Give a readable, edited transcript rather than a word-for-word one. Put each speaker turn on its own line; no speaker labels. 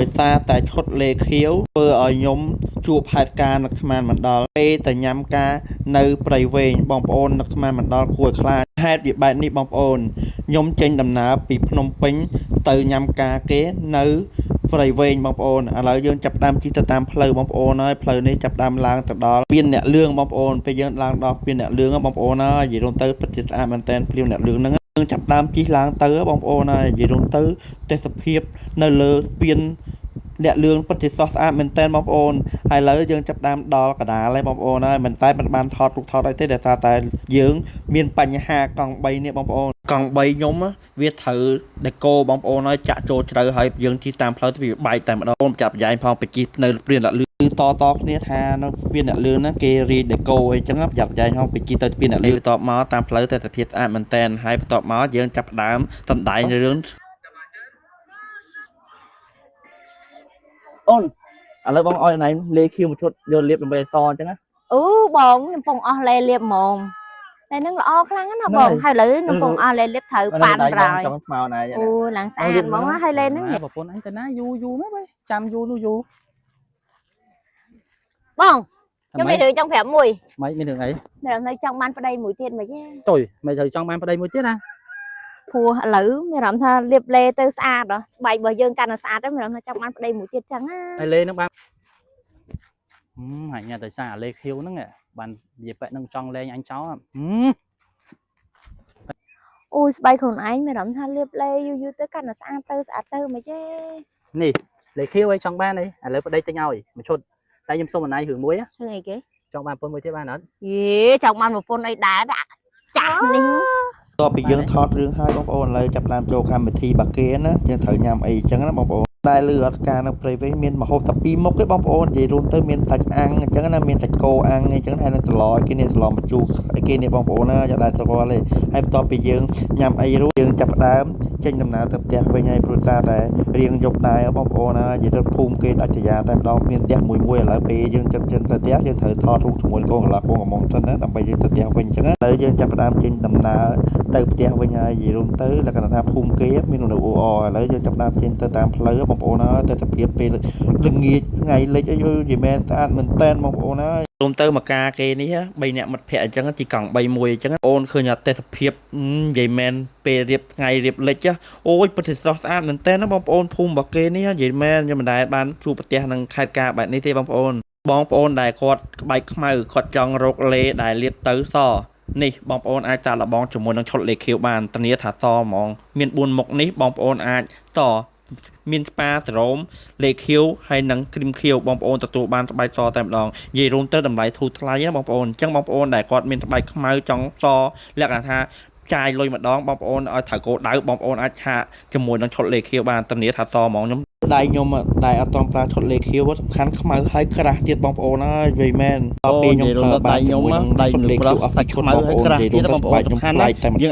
ដោយសារតែឈុតលេខៀវធ្វើឲ្យខ្ញុំជួបហេតុការណ៍នឹកស្មានមិនដល់ពេលទៅញ៉ាំការនៅព្រៃវែងបងប្អូននឹកស្មានមិនដល់គួរឲ្យខ្លាចហេតុវាបែបនេះបងប្អូនខ្ញុំចេញដំណើរពីភ្នំពេញទៅញ៉ាំការគេនៅព្រៃវែងបងប្អូនឥឡូវយើងចាប់ផ្ដើមជិះទៅតាមផ្លូវបងប្អូនហើយផ្លូវនេះចាប់ផ្ដើមឡើងទៅដល់ពានអ្នកលឿងបងប្អូនពេលយើងឡើងដល់ពានអ្នកលឿងបងប្អូនហើយនិយាយរួមទៅពិតជាស្អាតមែនទែនភ្លាមអ្នកលឿងហ្នឹងយើងចាប់ផ្ដើមជិះឡើងទៅបងប្អូនហើយនិយាយរួមទៅទេសភាពនៅលើពានអ្នកលឿងពិតជាស្រស់ស្អាតមែនទែនបងប្អូនហើយឥឡូវយើងចាប់ផ្ដើមដល់កណ្ដាលហើយបងប្អូនហើយមិនតែមិនបានថតរូបថតអីទេដោយសារតែយើងមានបញ្ហាកង់3នេះបងប្អូនកង់3ខ្ញុំវាត្រូវដេកូបងប្អូនហើយចាក់ចូលជ្រៅហើយយើងជិះតាមផ្លូវទៅវាបែកតែម្ដងអូនចាប់យ៉ែងផងទៅជិះនៅព្រានអ្នកលឿងគឺតតគ្នាថានៅព្រានអ្នកលឿងហ្នឹងគេរាយដេកូអីចឹងប្រយ័ត្នប្រយែងផងទៅជិះទៅព្រានអ្នកលឿងបន្ទាប់មកតាមផ្លូវតែសភាពស្អាតមែនទែនហើយបន្ទាប់មកយើងចាប់ផ្ដើមសម្ដែងរឿង អូនឥឡូវបងឲ្យណៃលេខៀវមួយឈុតយកលាបដើម្បីសអញ្ចឹងណា
អូបងខ្ញុំពងអស់លេលាបហ្មងតែនឹងល្អខ្លាំងណាស់ណាបងហើយឥឡូវខ្ញុំពងអស់លេលាបត្រូវប៉ាន់ប្រោយ
ចង់ស្មៅណៃ
អូឡើងស្អាតហ្មងណាហើយលេហ្នឹង
ប្រពន្ធអញទៅណាយូរយូរមែនបើចាំយូរនោះយូរ
បងខ្ញុំមានរឿងចង់ប្រាប់មួយ
ម៉េចមានរឿងអី
នៅនៅចង់បានប្តីមួយទៀតមកទេ
តុយមិនត្រូវចង់បានប្តីមួយទៀតណា
ព្រោះឥឡូវមានអារម្មណ៍ថាលាបលេទៅស្អាតហ៎ស្បែករបស់យើងកាន់តែស្អាតទៅមានអារម្មណ៍ថាចង់បានប្តីមួយទៀតចឹងណា
ហើយលេនឹងបានហឹមអញតែសារលេខៀវហ្នឹងបាននិយាយប៉ែនឹងចង់លេងអញចោលហឹម
អូយស្បែកខ្លួនឯងមានអារម្មណ៍ថាលាបលេយូរយូរទៅកាន់តែស្អាតទៅស្អាតទៅមកទេ
នេះលេខៀវអីចង់បានអីឥឡូវប្តីទិញឲ្យមួយឈុតតែខ្ញុំសុំអណៃរឿងមួយ
រឿងអីគេ
ចង់បានប្រពន្ធមួយទៀតបានអត់
យេចង់បានប្រពន្ធអីដែរដាក់ចាស់នេះ
តបពីយើងថតរឿងហើយបងប្អូនឥឡូវចាប់ផ្ដើមចូលកម្មវិធីបាគេណាយើងត្រូវញ៉ាំអីអញ្ចឹងណាបងប្អូនដែលលឺអត់ការនៅព្រៃវិញមានម្ហូបតែពីរមុខទេបងប្អូននិយាយរួមទៅមានសាច់អាំងអញ្ចឹងណាមានសាច់គោអាំងអញ្ចឹងហើយនឹងត្រឡគេនេះត្រឡម្ជូរគេនេះបងប្អូនណាយ៉ាងដែរត្រឡទេហើយបន្ទាប់ពីយើងញ៉ាំអីរួចយើងចាប់ផ្ដើមចេញដំណើរទៅផ្ទះវិញហើយព្រោះតាតែរៀងយប់ដែរបងប្អូនណានិយាយទៅភូមិគេដាច់ស្រយាលតែម្ដងមានផ្ទះមួយមួយឥឡូវពេលយើងចាប់ចេញទៅផ្ទះយើងត្រូវថតរូបជាមួយកូនកន្លះកូនកំមុំសិនណាដើម្បីយើងទៅផ្ទះវិញអញ្ចឹងឥឡូវយើងចាប់ផ្ដើមចេញដំណើរ ទៅផ្ទះវិញហើយនិយាយរួមទៅលក្ខណៈថាភូមិគេមានមនុស្សអ៊ូអរឥឡូវយើងចាប់ដើមចេញទៅតាមផ្លូវបងប្អូនហើយទៅតែភាពពេលល្ងាចថ្ងៃលិចអីយយមែនស្អាតមែនតែនបងប្អូនហើយរួមទៅមកការគេនេះ3នាក់មិត្តភ័ក្តិអញ្ចឹងជីកង់3មួយអញ្ចឹងអូនឃើញថាទេសភាពនិយាយមែនពេលរៀបថ្ងៃរៀបលិចអូយពិតជាស្រស់ស្អាតមែនតែនណាបងប្អូនភូមិរបស់គេនេះនិយាយមែនខ្ញុំមិនដែលបានជួបប្រទះនឹងខេត្តការបែបនេះទេបងប្អូនបងប្អូនដែលគាត់ក្បែកខ្មៅគាត់ចង់រកលេដែលលាបទៅសនេះបងប្អូនអាចចាក់លបងជាមួយនឹងឈុតលេខៀវបានធានាថាសហ្មងមាន4មុខនេះបងប្អូនអាចសមានស្ប៉ាសេរ៉ូមលេខៀវហើយនិងគ្រីមខៀវបងប្អូនទទួលបានស្បែកសតែម្ដងនិយាយរួមទៅតម្លៃធូរថ្លៃណាបងប្អូនអញ្ចឹងបងប្អូនដែលគាត់មានស្បែកខ្មៅចង់សលក្ខណៈថាចាយលុយម្ដងបងប្អូនឲ្យត្រូវគោលដៅបងប្អូនអាចឆាកជាមួយនឹងឈុតលេខៀវបានធានាថាសហ្មងខ្ញុំដៃខ្ញុំតែអត់តប្រើឈុតលេខៀវសំខាន់ខ្មៅហើយក្រាស់ទៀតបងប្អូនអើយវិញមែនដល់ពេលខ្ញុំប្រើបានជាមួយនឹងឈុតលេខៀវអស់ពីឈុតបងប្អូននិយាយរួមទៅស្បែកខ្ញុំប្លែកតែម្ដង។